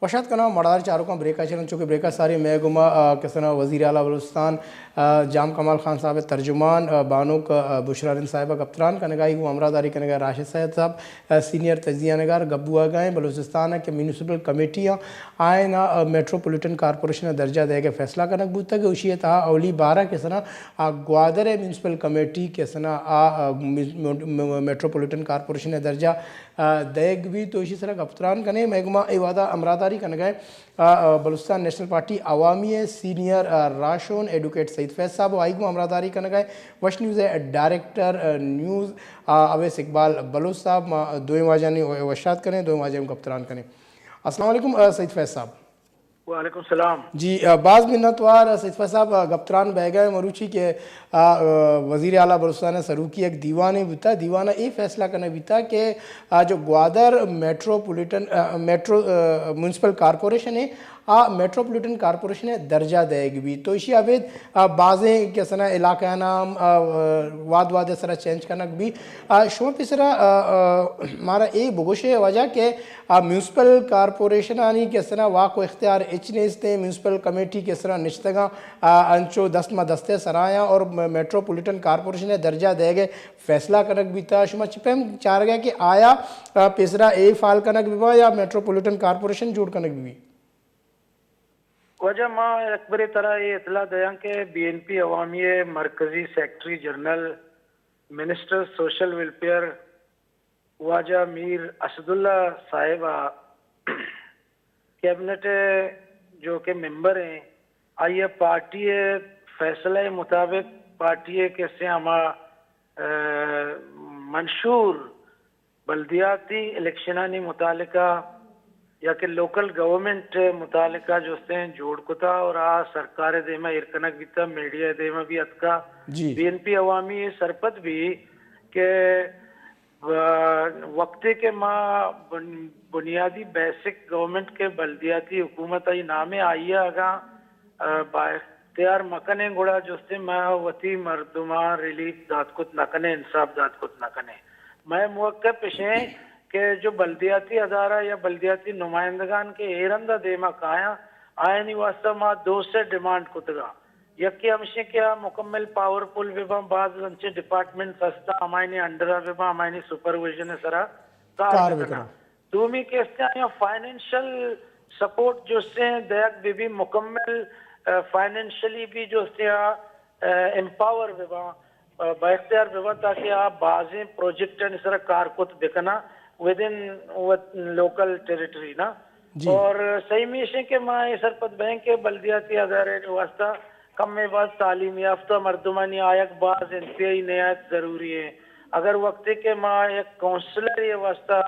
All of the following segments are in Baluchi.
وشات کناں مڑدار چاروکاں بریکا چرن، چونکہ بریکا ساری مئے گوما، آ، کسنا وزیر اعلیٰ بلوچستان، آ، جام کمال خان صاحب ترجمان، آ، بانک، آ، بشرا رند صاحبہ گپتران کنگائی گوں ہمراہداری کنگا راشد سید صاحب، آ، سینئر تجزیہ نگار گپ بوگا ایں بلوچستان کہ میونسپل کمیٹیاں آئینا، آ، میٹروپولیٹن کارپوریشن درجہ دئیگے فیصلہ کنگ بوتگ۔ اوشی تہا اولی بارہ کسنا، آ، گوادر میونسپل کمیٹی کسنا، آ، آ، می-، می-، میٹروپولیٹن کارپوریشن درجہ آ، دئیگ بیت، تو ایشی سرا گپتران کنیں۔ مئے گوما اے وہدا ہمراہداری کنگا ایں، آ، آ، بلوچستان نیشنل پارٹی عوامی ءِ سینئر، آ، راہشون ایڈوکیٹ سعید فیض صاحب و آئی گوما ہمراہداری کنگا ایں وش نیوز ءِ ڈائریکٹر، آ، نیوز، آ، اویس اقبال بلوچ صاحب۔ ما دوئیں واجہانی وشات کنیں، دوئیں واجہ گپتران کنیں۔ السلام علیکم، آ، سعید فیض صاحب۔ وعلیکم السلام۔ جی، آ، باز منتوار، آ، سید فیض صاحب، آ، گپتران بئیگا ایں مروچی کہ، آ، آ، وزیر اعلیٰ بلوچستان سروکی یک دیوانے بوتا، دیوان اے فیصلہ کنگ بیتا کہ، آ، جو گوادر میٹروپولیٹن، آ، میٹرو، آ، میونسپل کارپوریشن ہے، آ، میٹروپولیٹن کارپوریشن درجہ دئیگ بی۔ تو ایشی ابید، آ، بازیں کسنا علاقہ نام، آ، آ، واد واد سرا چینج کنگ بی۔ آ، شما پیسرا، آ، آ، مارا اے بگوشے واجہ کہ آ، میونسپل کارپوریشنانی کسنا واک و اختیار ہچ نیست، میونسپل کمیٹی کسنا نشتگاں، آ، انچو دست ما دستے سرایاں اور م-، میٹروپولیٹن کارپوریشن درجہ دئیگے فیصلہ کنگ بیتا۔ شما چی پیم چارگا کہ آیا، آ، پیسرا اے فعال کنگ ببا یا میٹروپولیٹن کارپوریشن جوڑ کنگ ببی؟ واجہ ما یک برے ترا اے اطلاع دیاں کہ بی این پی عوامی مرکزی secretary general minister social welfare واجہ میر اسداللہ صاحب ء کیبنٹ ء جو کہ ممبر ہیں، آئی ء پارٹی ء فیصلہ ء مطابق پارٹی ء کسے ہما، ء، منشور بلدیاتی الیکشنانی متعلقہ یا کہ لوکل گورنمنٹ متعلقہ جو استیں جوڑ کتا اور آ سرکار ء دیما ایر کنگ بیتا، میڈیا ء دیما بھی اتکا۔ جی۔ بی این پی عوامی ء سرپد بھی کہ و-، وقتے کہ ما بن-، بنیادی بیسک گورنمنٹ کے بلدیاتی حکومت آئی نام ء آئی ء اگاں، ء، با اختیار مکنیں گڑا جستے ما وتی مردماں ریلیف دات کت نہ کنیں، انصاف دات کت نہ کنیں۔ مئے موقف اشیں کہ جو بلدیاتی ادارہ یا بلدیاتی نمائندگان کے اے رندا دیما کایاں، آیانی واسطہ ما دو سے ڈیمانڈ کتگا۔ یکے ہمشیں کہ آ مکمل پاورفل بہ باں، باز انچیں ڈپارٹمنٹس ہستاں، ہمایانی انڈر ء بہ باں، ہمایانی سپرویژن ء سرا کار کار بہ بکناں۔ دومی کہ استیں آیاں فائنینشل سپورٹ جو استیں دئیگ بہ بی، مکمل، ء، فائنینشلی بھی جو استیں آ، ء، امپاور بہ باں، ء، با اختیار بہ باں تاکہ آ بازیں پروجیکٹانی سرا کار کت بکناں ودن لوکل ٹیریٹری نا۔ جی۔ اور سیمی ایش ایں کہ ما اے سرپد بئیں کہ بلدیاتی ادارہانی واسطہ کم ء باز تعلیم یافتہ مردمانی آیگ باز انتہائی نہایت ضروری ہے۔ اگر وقتے کہ ما یک کونسلر ء واسطہ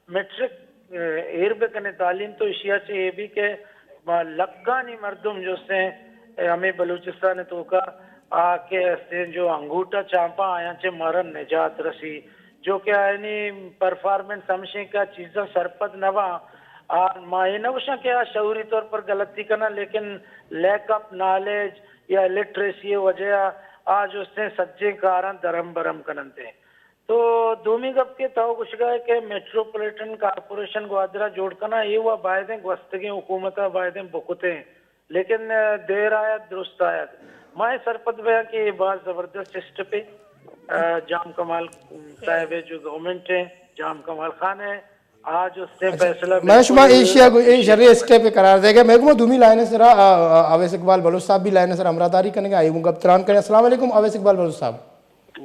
میٹرک، ء، ایر بکنیں تعلیم تو اشیا چہ اے بھی کہ ما لکھانی مردم جو استیں، ء، ہمیں بلوچستان توکا آ کہ استیں جو انگوٹا چانپاں آیاں چہ مارا نجات رسی۔ جو کہ آیانی پرفارمنس ہمشیں کہ آ چیزاں سرپد نہ باں۔ آ، ما اے نہ گوشاں کہ آ شعوری طور پر غلطی کناں، لیکن لیک آف نالج یا لٹریسی ء وجہ ء آ جو استیں سجیں کاراں درم برم کننت۔ تو دومی گپ کہ تو گوشگا ہے کہ میٹروپولیٹن کارپوریشن گوادر ء جوڑ کناں، اے و بایدیں گوستگیں حکومت ء بایدیں بکتیں۔ لیکن، ء، دیر آیت درست آیت۔ ما اے سرپد بیاں کہ اے باز زبردست اسٹیپ ہے۔ ء، جام کمال صاحب ہے جو گورنمنٹ ہے، جام کمال خان ہے، آ جو استیں اچھا، فیصلہ میں بالکل شما ایشیا گو-، اے شریں اسٹیپ قرار دے گا۔ میں گما دومی لائن سرا، آ، آ، اویس اقبال بلوچ صاحب بھی لائن سرا ہمراہ داری کرنے گا، آئی گوں گپ تران کریں۔ السلام علیکم اویس اقبال بلوچ صاحب۔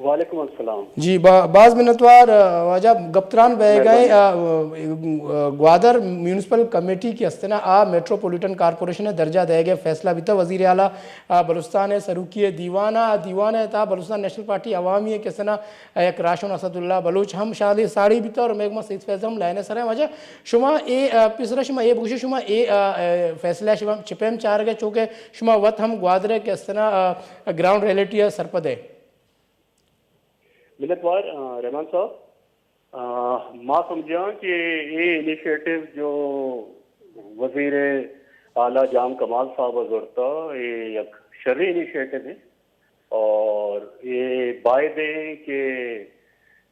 وعلیکم السلام۔ جی، با-، باز منتوار، آ، واجہ گپتران بہ گئے، مہربانی۔ آ، آ، گوادر میونسپل کمیٹی کی استنا آ میٹروپولیٹن کارپوریشن درجہ دے گئے فیصلہ بیتا۔ وزیر اعلیٰ، آ، بلوچستان سروکی دیوان، آ، دیوان تا بلوچستان نیشنل پارٹی عوامی کے استنا، آ، یک راہشون اسد اللہ بلوچ ہم شادی ساڑی بیتا اور میگما سید فیض ہم لائن سر ہے۔ واجہ شما اے، آ، پیسرا شما اے بگوشے شما اے، آ، آ، فیصلہ شما چپیم چار گئے چونکہ شما وت ہم گوادر کے استنا، آ، گراؤنڈ ریئلٹی سرپد ہے۔ منتوار، آ، رحمان صاحب۔ آ، ما سمجھاں کہ اے انیشیٹو جو وزیر اعلیٰ جام کمال صاحب ء زرتا، اے یک شریں انیشیٹو ہے اور اے باید ہے کہ،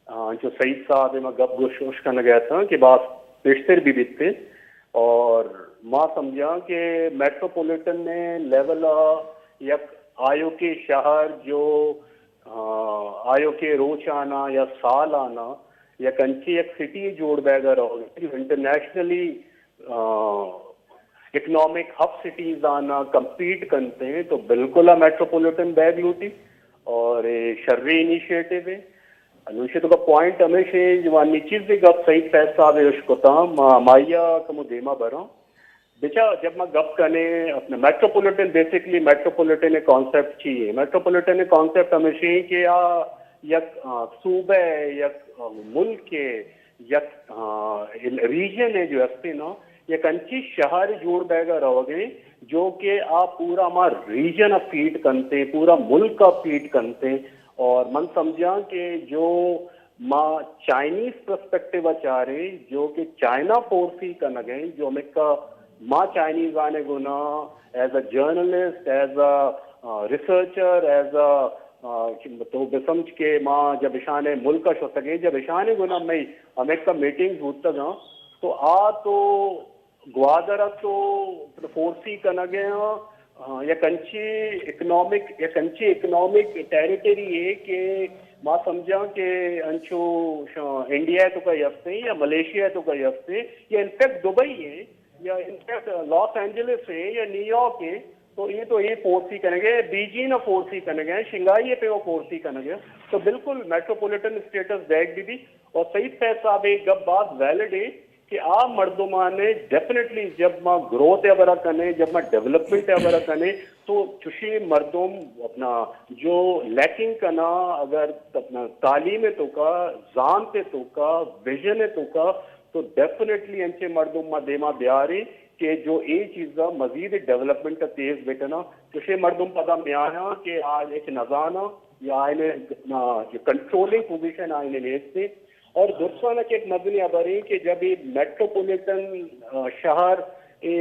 آ، انچو سعید صاحب ء ما گپ گوش، گوش کنگ ء اتاں کہ باز پیشتر بھی بیتے اور ما سمجھاں کہ میٹروپولیٹن ءِ لیول ءَ یک آیوکیں شہر جو، آ، آیوکیں روچ آناں یا سال آناں یک انچیں یک سٹی جوڑ بیگ ءَ رہوگ ءَ جو انٹرنیشنلی، آ، اکنامک ہب سٹیز آناں کمپیٹ کنت ایں، تو بالکل آ میٹروپولیٹن بیگ لوٹی اور اے شریں انیشیٹو ہے۔ انوشے تو کا پوائنٹ ہمیش ہے جو آنی چیز بھی گپ سعید فیض صاحب ءَ اش کتاں، ما ہمائی ءَ کمو دیما براں۔ بچا جب ما گپ کنے اپنا میٹروپولیٹن، بیسکلی میٹروپولیٹن کانسیپٹ چی ہے؟ میٹروپولیٹن کانسیپٹ ہمیش ہے کہ آ یک، آ، صوبہ، یک، آ، ملک ہے، یک، آ، ریجن ہے جو ہستے نا، یک انچی شہر جوڑ بیگ ءَ رہوگ ءَ جو کہ آ پورا ہما ریجن ءَ فیڈ کنتے، پورا ملک ءَ فیڈ کنتے۔ اور من سمجھاں کہ جو ما چائنیز پرسپیکٹیو ءَ چاریں، جو کہ چائنا فورسی کنگ ءَ، جو ہمکا ما چائنیز آنے گنا as a journalist, as a researcher, as a, تو بسمجھ کہ ما جب اشانے ملک ءَ شتگیں، جب اشانے گنا مئی ہمکا میٹنگ بوتگاں، تو آ تو گوادر ءَ تو فورسی کنگ ءَ آں، آ، یک انچیں اکنامک، یک انچیں اکنامک ٹیریٹری ہے کہ ما سمجھاں کہ انچو ش-، انڈیا ءِ توکا ہستیں یا ملیشیا ءِ توکا ہستیں یا انفیکٹ دبئی ہے یا انفیکٹ لاس اینجلس ہے یا نیویارک ہے، تو اے تو اے فورسی کنگ ءَ، بیجنگ ءَ فورسی کنگ ءَ، شنگھائی ءِ پیما فورسی کنگ ءَ، تو بالکل میٹروپولیٹن اسٹیٹس دیگ بہ بی۔ اور سعید فیض صاحب ءِ گپ باز ویلڈ ہے کہ آ مردمانے ڈیفینیٹلی جب ما گروتھ ءِ ہبرا کنے، جب ما ڈیولپمنٹ ءِ ہبرا کنے، تو چشیں مردم اپنا جو لیکنگ کنا، اگر اپنا تعلیم ءِ توکا، زانت ءِ توکا، ویژن ءِ توکا، تو ڈیفینیٹلی انچیں مردم ما دیما بیاریں کہ جو اے چیزا مزید ڈیولپمنٹ ءَ تیز بکناں۔ چشیں مردم پدا میایاں کہ آ ہچ نزاناں یا آئینے، آ، جو کنٹرولنگ پوزیشن آئینے نیستے۔ اور درستاں کہ یک مزنیں ہبرے کہ جب اے میٹروپولیٹن، آ، شہر اے،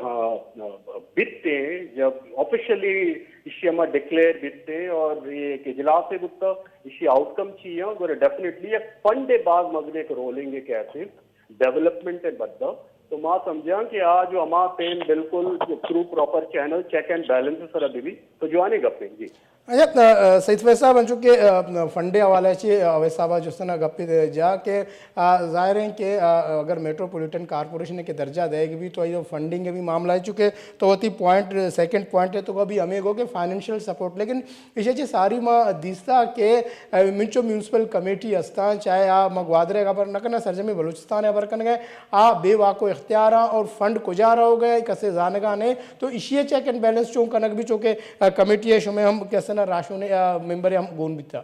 آ، آ، بیت ایں، جب آفیشلی ایشی ہما ڈکلیئر بیت ایں اور اے یک اجلاسے بوتا، ایشی آؤٹ کم چی ایں، گڑا ڈیفینیٹلی یک فنڈ ءِ باز مزنیں یک رولنگ ءَ کیت ایں ڈیولپمنٹ ءِ بدا۔ تو ما سمجھاں کہ آ جو ہما پیم بالکل جو through proper channel check and balance سرا بہ بی، تو جوانیں گپے۔ جی۔ اچھا، آ، آ، سعید فیض صاحب، انچو کہ، آ، فنڈ ءِ حوالہ چی، آ، اویس صاحب ءَ جستا نا گپ جا کہ، آ، ظاہر ہے کہ، آ، اگر میٹروپولیٹن کارپوریشن ءَ کہ درجہ دئیگ بی تو آئی فنڈنگ ءِ بھی معاملہ ہے، چونکہ تو وتی پوائنٹ، سیکنڈ پوائنٹ ءِ توکا بھی ہمے گو کہ فائنینشل سپورٹ، لیکن ایشی چی ساری ما دیستا کہ، آ، منچو میونسپل کمیٹی ہستاں، چاہے آ ما گوادر ءِ ہبر نہ کناں، سرجمیں بلوچستان ءِ ہبر کنگ ءَ، آ بے واک و اختیار آں اور فنڈ کجا رہوگ ءَ، کسے زانگا نے۔ تو ایشی ءِ چیک اینڈ بیلنس چون کنگ بی، چونکہ، آ، کمیٹی ءِ شمے ہم کسے نا راہشونے، آ، ممبر ہم گون بیتا۔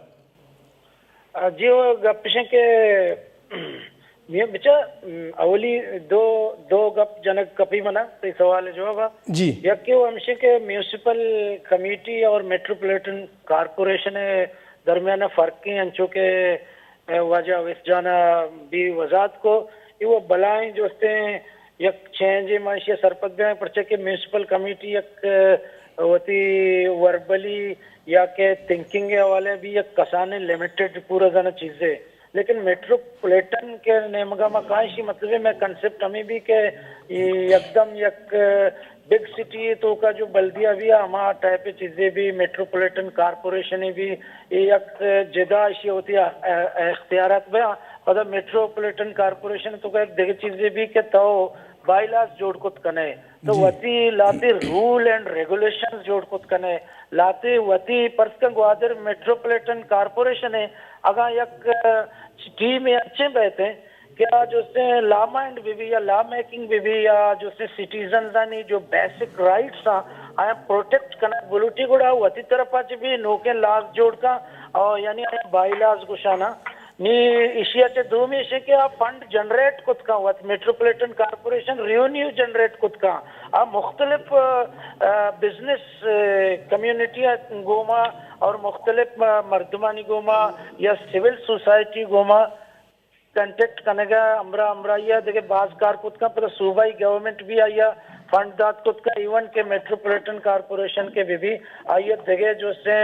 آ، جی، وہ گپ اش ایں کہ میاں بچا، ام، اولی دو، دو گپ جنگ کپی منا، تئی سوال ءِ جواب ءَ۔ جی۔ یکے وہ ہمشی کہ میونسپل کمیٹی اور میٹروپولیٹن کارپوریشن ءِ درمیان فرق ایں، انچو کہ، اے، واجہ اویس جان ءَ بھی وضاحت کو، اے وہ بلائیں جو ہستیں یک چینجے، ما ایشی ءَ سرپد بیاں، پرچہ کہ میونسپل کمیٹی یک، اے، وتی وربلی یا کہ تھنکنگ ءِ حوالے ءَ بھی یک کسانیں لمیٹڈ پورا زاناں چیزے، لیکن میٹروپولیٹن کہ نیمگا ما کائیں، ایشی مطلب ہے، مئے کنسپٹ ہمیں بھی کہ یکدم یک، اے، بگ سٹی ءِ توکا جو بلدیہ بھی ہما ٹائپ ءِ چیزے بھی، میٹروپولیٹن کارپوریشن بھی، اے یک جدا ایشی وتی ا-، ا-، اختیارات بیاں۔ پدا میٹروپولیٹن کارپوریشن ءِ توکا یک دگہ چیزے بھی کہ تو بائی لاز جوڑ کت کنے، تو جی۔ وتی لاتے رول اینڈ ریگولیشنز جوڑ کت کنے، لاتے وتی، پرس کن گوادر میٹروپولیٹن کارپوریشن ءِ، اگاں یک، اے، ٹیم انچیں بیت ایں کہ آ جو سے لا مائنڈ بہ بی یا لا میکنگ بہ بی یا جو سے سٹیزنزانی جو بیسک رائٹس آں، آیاں پروٹیکٹ کنگ بلوٹی، گڑا وتی طرفا چہ بھی نوکیں لاز جوڑ کن، اور یعنی آیاں بائی لاز گوشانا۔ نی ایشی ءَ چہ دومی ایش کہ آ فنڈ جنریٹ کت کن، وت میٹروپولیٹن کارپوریشن ریونیو جنریٹ کت کن، آ مختلف، اے، بزنس، اے، کمیونٹی گوما اور مختلف، اے، مردمانی گوما یا سول سوسائٹی گوما کانٹیکٹ کنگ ءَ ہمراہ ہمراہی ءَ دگہ باز کار کت کن، پدا صوبائی گورنمنٹ بھی آئی ءَ فنڈ دات کت کن، ایون کہ میٹروپولیٹن کارپوریشن کہ بہ بی، آئی ءَ دگہ جو سے،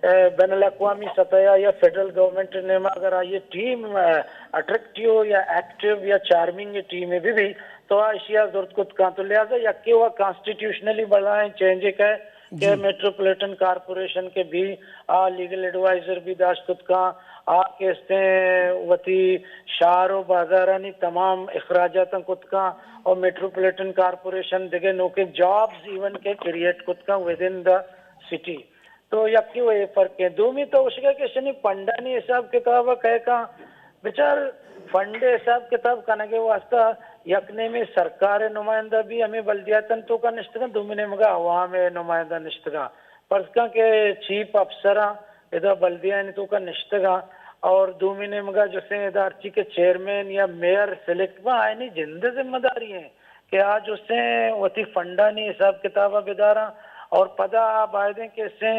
اے، بین الاقوامی سطح ءَ یا فیڈرل گورنمنٹ ءِ نیما اگر آئی ءِ ٹیم، اے، اٹریکٹیو یا ایکٹیو یا چارمنگ ٹیم بہ بی، تو آ اشیا زرت کت کاں۔ تو لہذا یکے و کانسٹیٹیوشنلی بلائیں چینج کہ کہ جی۔ میٹروپولیٹن کارپوریشن کے بھی آ لیگل ایڈوائزر بھی داشت کت کاں، آ کہ استیں وتی شہر و بازارانی تمام اخراجاتاں کت کاں، اور میٹروپولیٹن کارپوریشن دگہ نوکیں جابز ایون کے کریئیٹ کت کاں ود ان دا سٹی۔ تو یکے و اے فرق ہے۔ دومی تو اشگا کہ اشانی فنڈانی حساب کتاب کئے کاں، بچار، فنڈ حساب کتاب کنگے واسطہ یک نیمے سرکار نمائندہ بھی ہمیں بلدیاتن تو کا نشتگاں، دومی نیمگا عوام نمائندہ نشتگاں۔ فرض کن کہ چیف افسراں ادا بلدیانی تو کا نشتگاں، اور دومی نیمگا جسے ادا ہرچی کہ چیئرمین یا میئر سلیکٹ با، آئینی جند ذمہ داری ہیں کہ آ جسے وتی فنڈانی حساب کتاب بداراں، اور پدا آ بایدیں کہ اسے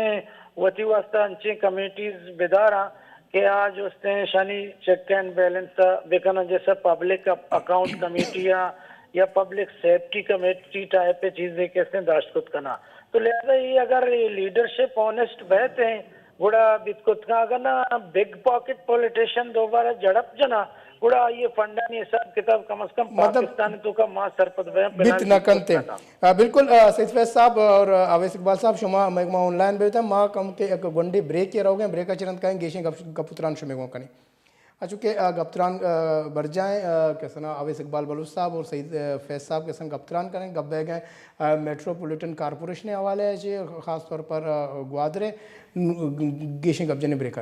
وتی واسطہ انچیں کمیٹیز بداراں کہ آ جستیں شانی چیک اینڈ بیلنس بکنن، جیسے پبلک اکاؤنٹ کمیٹی یا یا پبلک سیفٹی کمیٹی ٹائپ چیزے کہ استیں داشت کت کناں۔ تو لہذا یہ اگر یہ لیڈرشپ آنسٹ بہت ہیں، گڑا بیت کت کاں۔ اگر نا بگ پاکٹ پولیٹیشن دوبارہ جڑپ جنا، گڑا آئی فنڈانی حساب کتاب کم از کم مطلب پاکستان تو کا ماں سرپد بیا، بیت نہ کنتے۔ آ، بالکل، آ، سعید فیض صاحب اور، آ، اویس اقبال صاحب، شما مئے گوما آن لائن بیتا، ما کم کے یک گونڈے بریک ء روگیں، بریک ء چرند کائیں گیشیں گپ، گپ و تران شمے گوما کنیں۔ اچو کہ، آ، گپ تران، آ، برجائیں، آ، کسنا اویس اقبال بلوچ صاحب اور سعید، آ، فیض صاحب کسن گپ تران کریں، گپ بیگیں، آ، میٹروپولیٹن کارپوریشن حوالے چے خاص طور پر، آ، گوادر ء۔ گیشیں گپ جنیں بریک ء۔